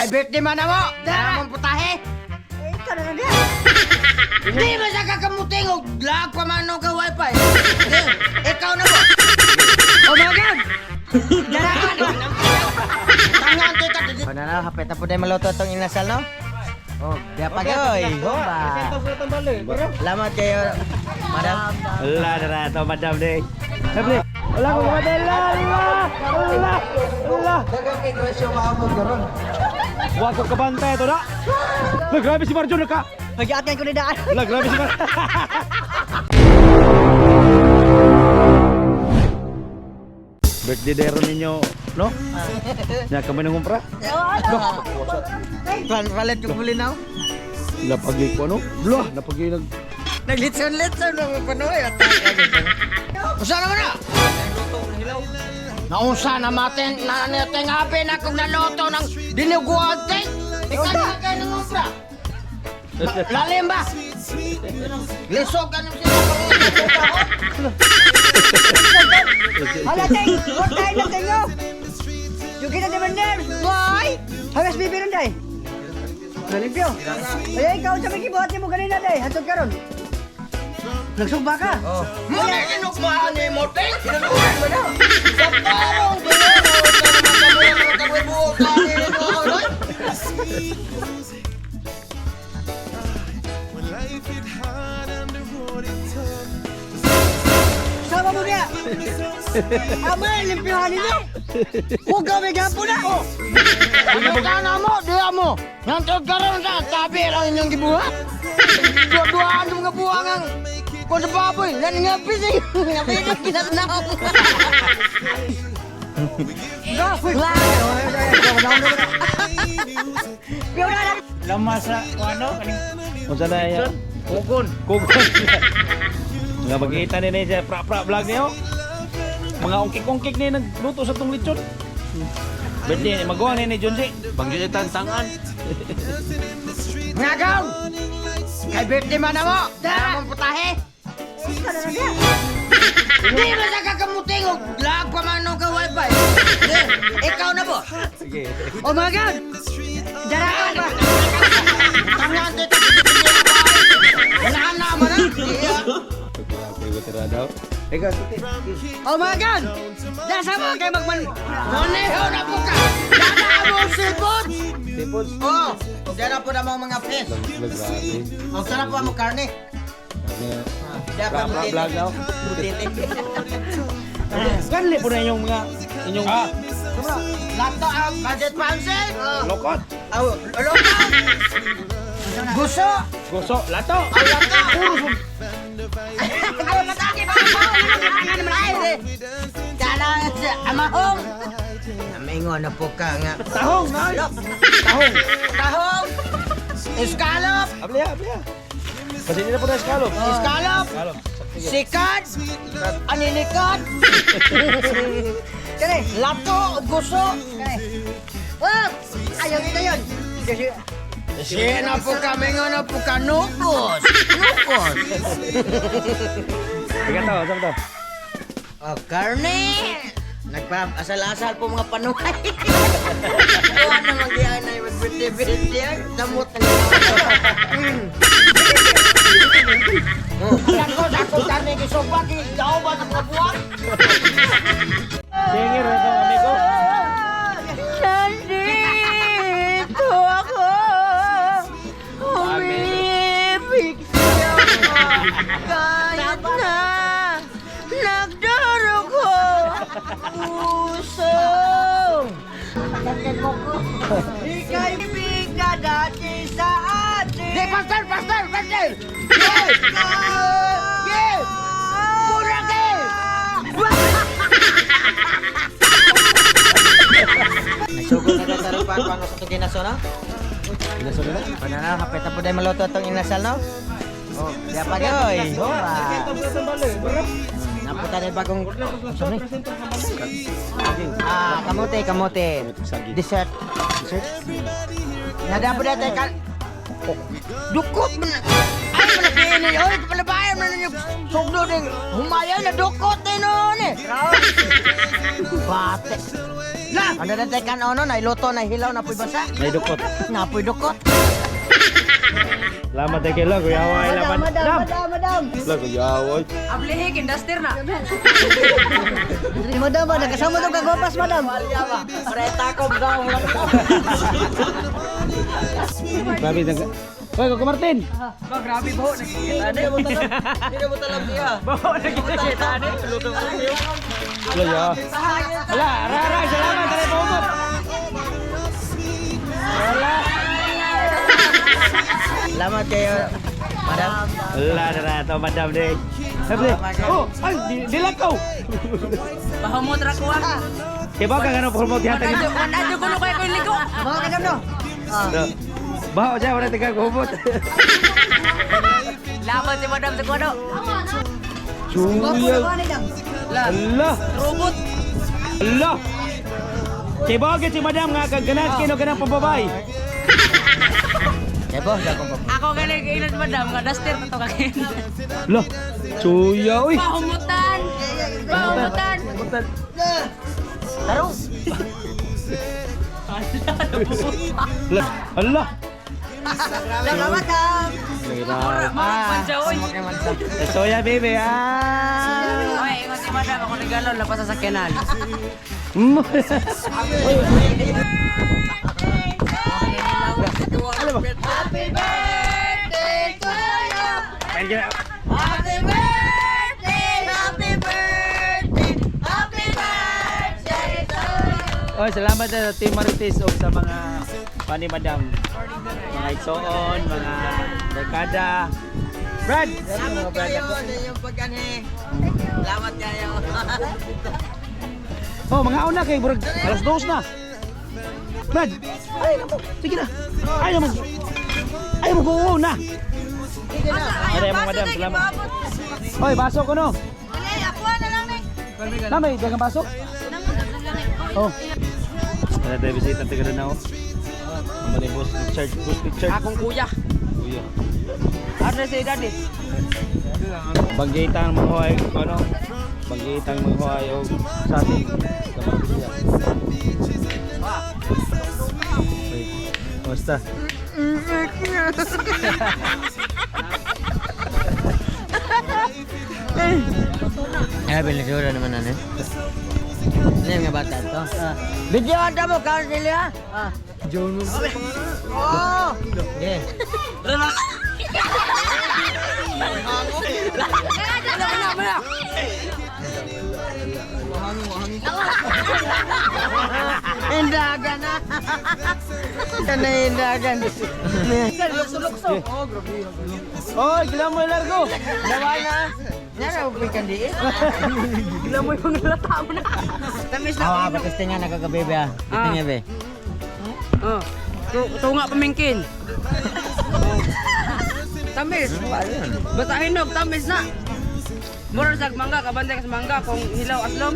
Birthday man na mo! Dara mong putahe! Eh, ikaw na lang diha. Di ba sa kakamuting o lag pa man ka wifi? Eh, ikaw na mo! Oh my God! Dara! Tangan kita! Ano na, hapit na po dahil maluto itong inasal, no? Oh, di pa kayo, Hoba. Salamat kayo, madam. Wala na na ito, madam ni. Sabi, wala ko kumatay. La, la, la, la. Dagang kay Gracio maamog karon. Wa ko kabantay ito na. La, grabe si Marjo naka. Pag-iatay ko ni daan. La, grabe si Marjo. Birthday dero ninyo, no? Nya kami nang umpra. Palit yung bulinaw. Lapagi ko ano? Blah, napagi nag Naglitson-litson ng panoy at Usa naman na! Nausa na matin na nating api na kung naluto ng dinuguan ting! Ikaw na kayo ng umpra! Lalim ba? Lisog ka ng sila. Hala, ting! What time na kayo? Yung kita naman nerves, boy! Hagas bibiron, day. Nalimpyo. Ay, ikaw sa may gibuhat mo kanina, day. Hantod karon. Nagsugba ka? Oh. Muna kinukmaan ni mo, ting! Sinunuhan mo na! Sa parong Sama mo niya! Ama, limpyohan ninyo! Huwag ka may gapo na! Oh. Ano ka na mo? Diya mo! Nantod ka ron sa tabi lang inyong gibuhat! Dua-duaan sa mga buwangang! Kung sa baboy, naningapis eh! Ngapis ang kinatnaw! Lama sa ano kaning Unsa na yan? Kugon. Kugon. Nga magkita ni ni sa pra-pra vlog niyo. Mga ungkik-ungkik ni nagluto sa tong lechon. Birthday ni magawa ni ni Junji. Banggitan tangan. Ngagaw! Kay birthday man na mo! Dara mong putahe! Ikaw na lang niya! Di ba sa kakamuting o lag pa man ka wifi? Eh, ikaw na po! Sige. Oh my God! Dara ka ba? Tangan dito! Naan na mo na! Iya. Okay, okay, daw. Ikaw, sige. Oh my God! Dasa mo kay magman... Maneho na po ka! Dara mo sipon! Sipon. Oh! Dara po na mga fish. Grabe. Ang sarap po ang karne. Pra-pra vlog daw. Ganli po na inyong mga inyong Lato ang budget pansin! lokot. Aw, lokot! Guso! Goso, lato. Ang lato! Ay, matagi ba? Kala sa amahong! Amingo na po ka nga. Tahong na. Tahong. Tahong! Escalop! Abli, abli. Kasi hindi na po na escalop. Escalop! Escalop. Sikad! Anilikad! Kani! Lato! Guso! Kani! Oh! Ayaw kita yun! Kasi... Siya na po kami nga na po ka nukos! Nukos! Ikaw to, saan to? Oh, karne! Nagpa-asal-asal po mga panuhay. Kuha na mag-iay na yung birthday-birthday. Damot na nila. Ako, ako, karne, kisubag, daw ba sa mga buwak? Singer na to, amigo. Nandito ako! Umibig sa'yo kahit na nagdurugo puso. Ika'y ibig na dati sa atin. Di, pastor, pastor, pastor! Yes! Yes! Purake! Nagsugod na tayo pa paano sa itong ginaso, no? Ginaso na? Ano na, hapit na po dahil maluto itong inasal, no? Oh, di pa kayo, Hoba. Napunta na yung bagong... Ah, kamote, kamote. Dessert. Dessert? Nadapo na tayo kal... Dukot man na... Ay, malabihin na yun. Oy, palabayan man na yung sugdo din. Humaya na dukot din noon eh. Bate. Ano na tayo kan ono, nailuto, nahilaw, napoy basa. May dukot. Napoy dukot. Salamat kay Lo, kuya Away Madam, laban. madam, madam, madam. Lo, kuya Away. Ablihik, induster na. Si madam ba, nakasama tong kagwapas, madam. Preta ko daw. Grabe nag. Hoy, Koko Martin. Ba, grabe po. Nagkikita na. Hindi mo talam siya. Baho, nagkikita na. Lo ya. Wala, ara ara, salamat tayo po. Wala. Salamat kayo, madam. Wala na na to, madam day. Sabi, oh, ay, dilakaw. Bahumot ra ko ah. Kaya ba ka ganun promote yata Wanadyo, wanadyo ko no kay ko ligo. Mga kadam no. Baho siya, wala taga kumot. Laban si madam sa kuno. Gwapo Chuya. na ba ni dam? Allah. Robot. Allah. Kaya ba si madam nga kaganan kino ganang pababay. Kaya po, dagong po. Ako galing kailan madam nga duster na to kakin. Lah, chuya uy. Bahumutan. Bahumutan. Tarong. Lah, Allah. Salamat, madam. Marag man siya oy. Soya baby ah. Oy, ingon si madam ako nagalo lapas sa sakyanan. Ano ba? Happy birthday to you. Happy Happy birthday, happy birthday, happy birthday to you. Oh, salamat sa Team Marites o sa mga pani madam. Mga igsoon, mga barkada. Brad! Salamat kayo sa inyong pag-anhe. Salamat kayo. Oh, mga una kay burag 2:00 na. Brad! Ay, namo. Sige na. Ay, namo. Ay, mo go na. Ay, mo madam, salamat. Hoy, baso ko no. Na may dagang baso? Oh. Wala tayo bisita taga rin ako. Ang mali, Boss Richard, Boss Richard. Akong kuya. Kuya. Ano si daddy? Banggitan mga hoy, ano? Banggitan mga hoy og sa atin sa pamilya. Ay, Kumusta? Ay, bilisura naman ano. Ano yung mga bata to? Video ata mo, kaon sila. Ah. Oh! Yeah. Indagan na. Kana indagan. Oy, gilamoy largo. Nawa na. Nara upi kan di. Gilamoy mga lata mo na. Tamis na. Awa, batis nga nakagabi ba? Tingnan be. Oh. Tunga pamingkin. Oh. Tamis. Basta hinog, tamis na. Mura sa mangga, kabantay ka sa mangga kung hilaw aslom.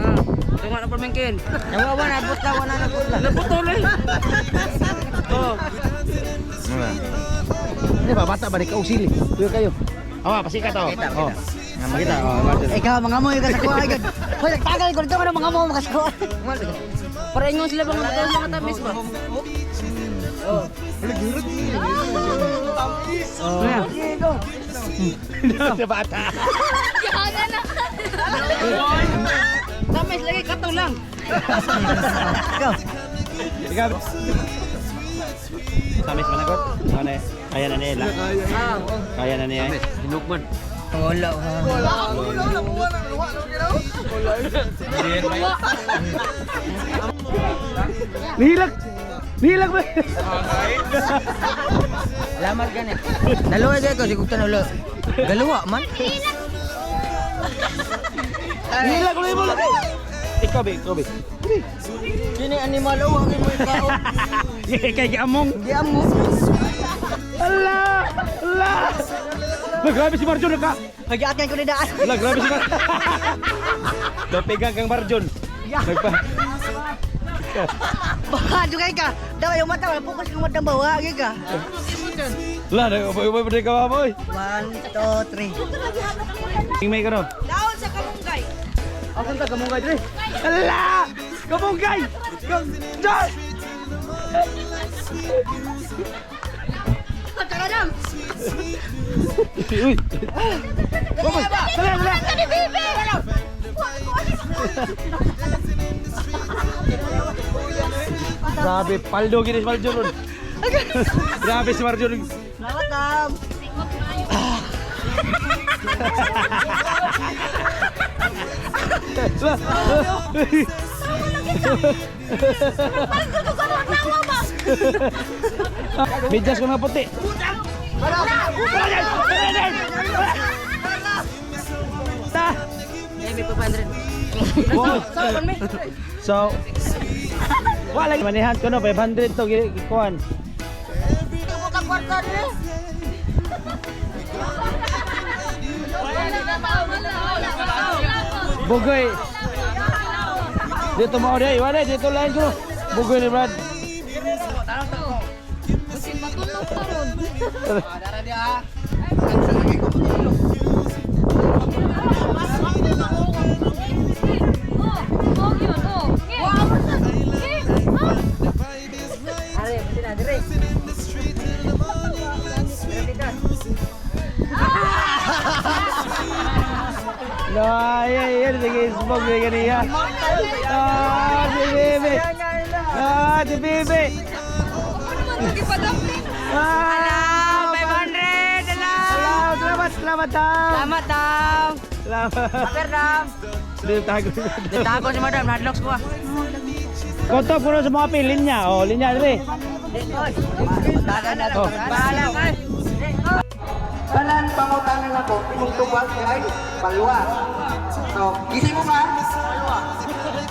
Ah, tunga na pamingkin. Nawa wa na butla wa na butla. Naputol eh. Oh. Ano ba bata ba ni kausili? Tuyo kayo. Awa, pasikat oh. Makita, Oh. makita. Makita oh, bata. Ikaw, mga mo, ka sa kuha. Hoy, nagtagal ko dito, mga mo, mga sa kuha. Para ingon sila bang mga mga tamis ba? Oh. Sa bata. Tamis lagi kato lang. Ikaw. Ikaw. Samis managot. Ano eh? Kaya na nila. Kaya na niya. Hinukman. Wala. Nihilak. Nihilak ba? Salamat gani. Dalawa dyan ko, siguro tanulo. Galawa man. Nihilak ulit mo lagi. Ikaw be, ikaw be. Kini animal o, ang mo ikaw. Kay among. Di amo. Allah! Allah! Lah, grabe si Marjon ka. Pag-iatkan ko ni daan. Lah, grabe si Marjon. Dapigang kang Marjon. Nagpa. Baka, dugay ka. Daw, yung mata, wala focus kang mata bawa, agay ka. Lah, nagpa ka ba, boy? One, two, three. Ing may kano. Daon sa kamunggay. Allah! Kabungkay! Diyos! Tara na. Uy! Dali, dali! Ni Bibi! Grabe, paldo gini si Marjo ron. Grabe si Marjo ron. Salamat, Dam. Medyas ko na puti. Ta! Eh, may 500. Wow. Sa may. So, wala manihan ko no, 500 to gikuan. Bugoy. Dito mo day, wala dito line ko. Bugoy ni Brad. Are, sina dire. No, ay, ay, ay, sige, smoke ni kaniya. Ah, si Bibi. Ah, si Bibi. Ah, 500! Ala! Salamat, salamat, salamat, Tam. Salamat, Tam! Salamat. Paper, Tam! Dito tago. Ditago si Madam, hadlocks ko ah. Koto puno sa mga pin, linya. Oh, linya dire. Oh. Bahala ka eh. Tanan pangutanan ako, imong tubag kay Palwa. So, gising mo ba? Palwa.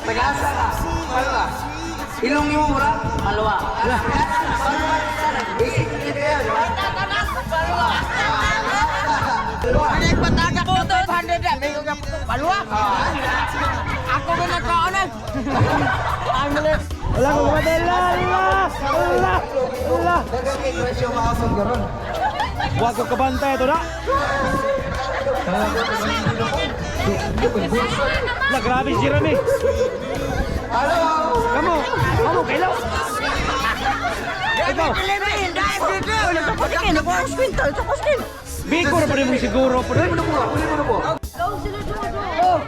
Tagasa ka? Palwa. Ilong imo mura? Palwa. Palwa. Basic kaya, di ba? Palwa. Nagpatagak ko 500 na, may palwa. Ako ba nagkaon eh? Wala ko kumatay. La, la, la, la. Daghang kay presyo maasong garon. Wa ko kabantay ito na. La, grabe si Rami. Hello. Kamu, kamu kailaw. Ikaw, Biko na pa rin mong siguro. Pwede mo na po.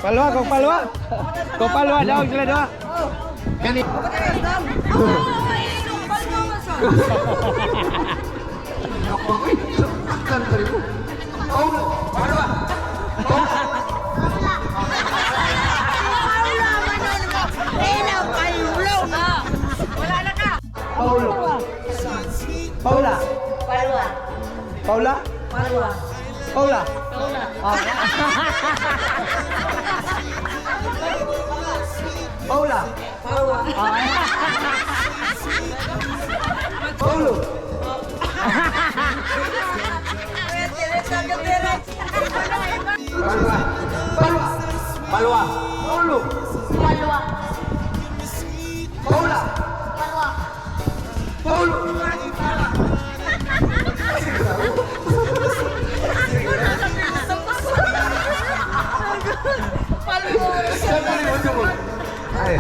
Palwa, kung palwa. Kung palwa, daw sila daw. Gani. Uy, saktan ka rin mo. Oh, palwa. Paulo. Paula. Palwa. Paula? Palwa. Paula. Paula. Palwa. Paulo. Palwa. Palwa. Palwa. Paulo. Palwa. Paula. Palwa. Paulo. Ay.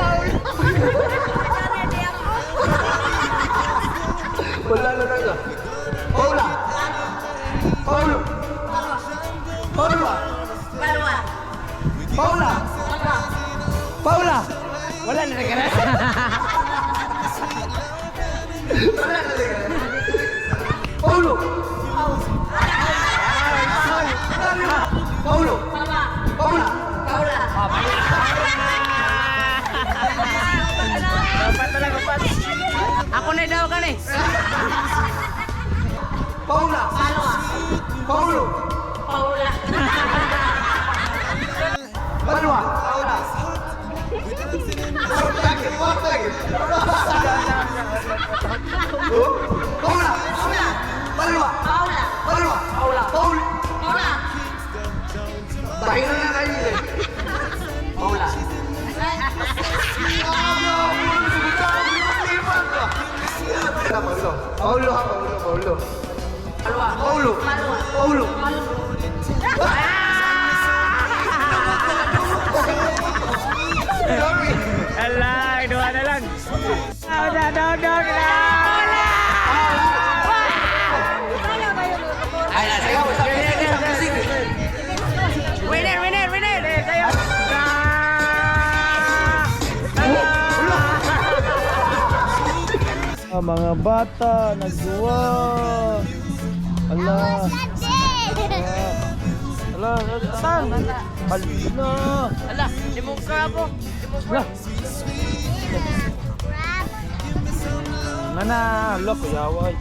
Wala na lang. Paula. Paulo. Paula. Palwa. Paula. Paula. Wala na rin ka Wala na lang. Paulo. Paulo. Paula. Paula. Ako na daw ka eh. Paula. Paulo. Paula. Palwa. Paula. Paula. Palwa. Paula. Palwa. Paula. Paul. Paula. Dahil na kayo eh. Paula. Paulo. Paulo ha, Paulo, Paulo. Paulo. Paulo. Sorry. Ala, Winner, winner, winner! Ah, mga bata, nagduwa. Ala. Ala, saan? Ala. Ala, imong krabo. Ala. Nana, ala, kuyaway.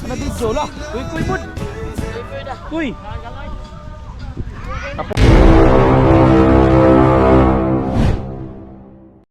Ano dito, ala? Kuy, kuy, bud. Kuy.